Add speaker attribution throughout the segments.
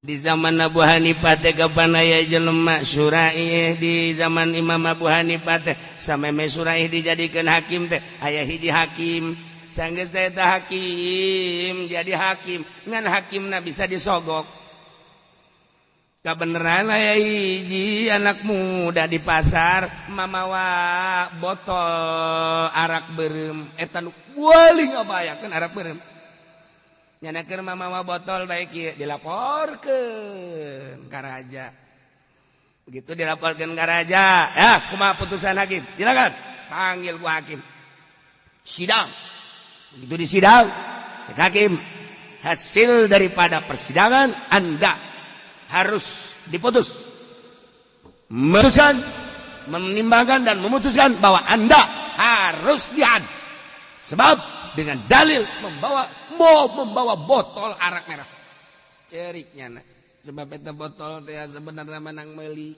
Speaker 1: Di zaman Abu Hanifah teh kapan aya jelema Suraih, di zaman Imam Abu Hanifah teh sameme Suraih dijadikan hakim teh aya hiji hakim. Sanggeus teh eta hakim jadi hakim, ngan hakimna bisa disogok. Kabeneran aya hiji anak muda di pasar mamawa botol arak beureum, eta nu paling ngabahayakeun arak beureum. Nyana keur mamawa botol baik ieu, dilaporkeun ka raja. Begitu dilaporkeun ka raja, ya kumaha putusan hakim? Silakan panggil gua hakim, sidang. Begitu di sidang, cek hakim, hasil daripada persidangan Anda harus diputus, memutuskan, menimbangkan dan memutuskan bahwa Anda harus dihad sebab dengan dalil membawa, mau membawa botol arak merah. Ceriknya nak, sebab itu botol teh sebenarnya menang meuli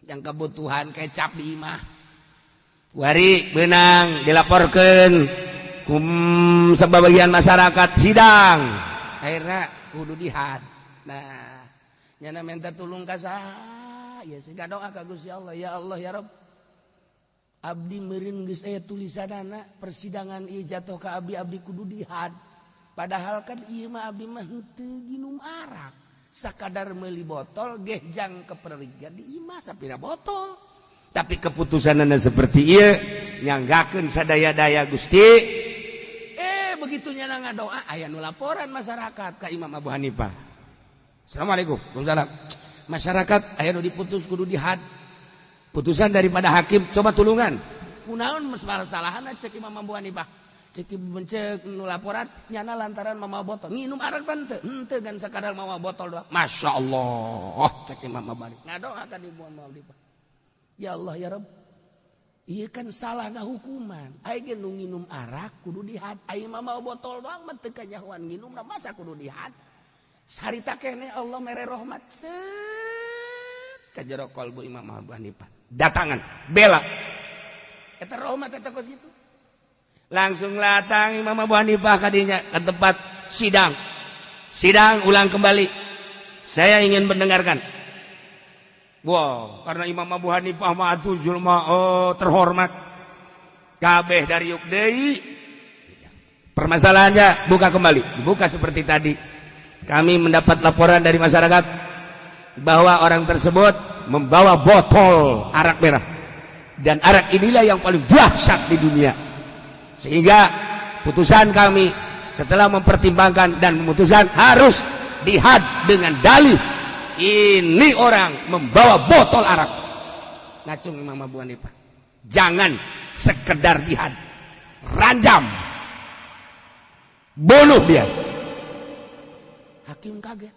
Speaker 1: yang kebutuhan kecap di imah. Wari benang dilaporkan kum sebagian masyarakat, sidang, akhirnya kudu dihad. Nah, nyana minta tulung ka saha ya? Sehingga doa ka Gusti Allah, "Ya Allah, ya Rabb, abdi meureun geus aya tulisanana persidangan ieu jatuh ka abdi, abdi kudu dihad." Padahal kan ieu mah abdi mah henteu nginum arak, sakadar meuli botol geh jang kepergian di imah sapira botol. Tapi keputusanana seperti ieu, nyanggakeun sadaya-daya Gusti. Begitu nyana ngadoa, aya nu laporan masyarakat ka Imam Abu Hanifah. "Assalamualaikum." "Waalaikumsalam." "Masyarakat aya nu diputus kudu dihad putusan daripada hakim, coba tulungan." "Kunaon masalahan?" cek Imam Abu Hanifah. Cek cek nu laporan, nyana lantaran mamawa botol. "Nginum arak tante?" "Henteu, gan sakadar mawa botol doang." "Masya Allah," cek Imam Abu Hanifah. Ngadoa tadi Imam Abu Hanifah, "Ya Allah, ya Rabb, iya kan salah hukuman. Aing nu nginum arak kudu dihad, aing mah botol doang mah teu kanyahoan nginum, masa kudu dihad?" Sarita keneh Allah mere rahmat set ka jero kalbu Imam Abu Hanifah. Datangan bela eta rahmat eta kos kitu. Langsung latang Imam Abu Hanifah kadinya ke tempat sidang. Sidang ulang kembali, saya ingin mendengarkan. Wow, karena Imam Abu Hanifah mah atuh jelema, oh, terhormat. Kabeh dari yuk deui. Permasalahannya buka kembali, dibuka seperti tadi. Kami mendapat laporan dari masyarakat bahwa orang tersebut membawa botol arak merah. Dan arak inilah yang paling dahsyat di dunia. Sehingga putusan kami setelah mempertimbangkan dan memutuskan harus dihad dengan dalih ini orang membawa botol arak. Ngacung Imam Abu Hanifah, jangan sekedar dihad, ranjam, bunuh dia. Hakim kaget,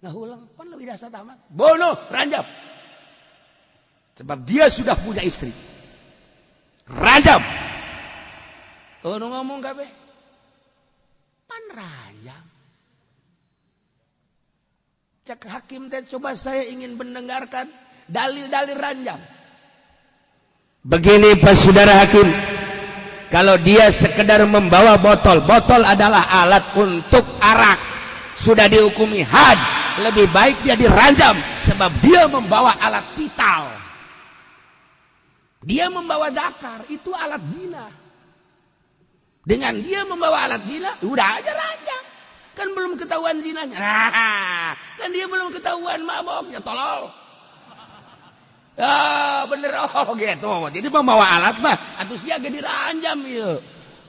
Speaker 1: ngahulang, pan lebih dasar tamat bunuh ranjam sebab dia sudah punya istri, ranjam. Oh, nu ngomong kabeh pan ranjam. Cek hakim teh, coba saya ingin mendengarkan dalil-dalil ranjam. Begini, Pak Saudara Hakim, kalau dia sekedar membawa botol, botol adalah alat untuk arak, sudah dihukumi had, lebih baik dia diranjam sebab dia membawa alat vital. Dia membawa dakar, itu alat zina. Dengan dia membawa alat zina, udah aja ranjam. Kan belum ketahuan zinanya. Nah, kan dia belum ketahuan maboknya, tolol. Ah, bener, oh gitu. Jadi membawa alat mah atuh sia ge diranjam ieu.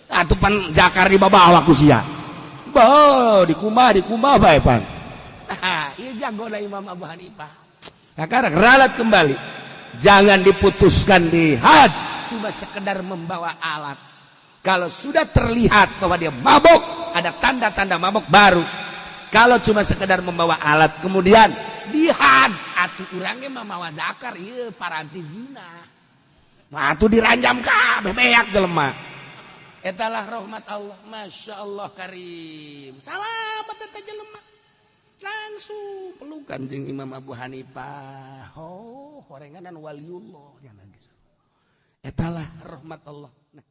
Speaker 1: Atuh pan jakar di bawah ku sia. Boh, dikumbah dikumbah bae pan. Nah, ieu jagona Imam Abu Hanifah. Nah, ralat kembali. Jangan diputuskan di had cuma sekedar membawa alat. Kalau sudah terlihat bahwa dia mabok, ada tanda-tanda mabok baru. Kalau cuma sekedar membawa alat kemudian dihad, atuh urangnya mamawa dakar ieu paranti zina. Nah, atuh diranjam kabeh beak jelema. Etalah rahmat Allah. Masya Allah karim. Salamet eta jelema. Langsung pelukan jeung Imam Abu Hanifah. Oh, horenganan waliullah. Etalah rahmat Allah. Nah.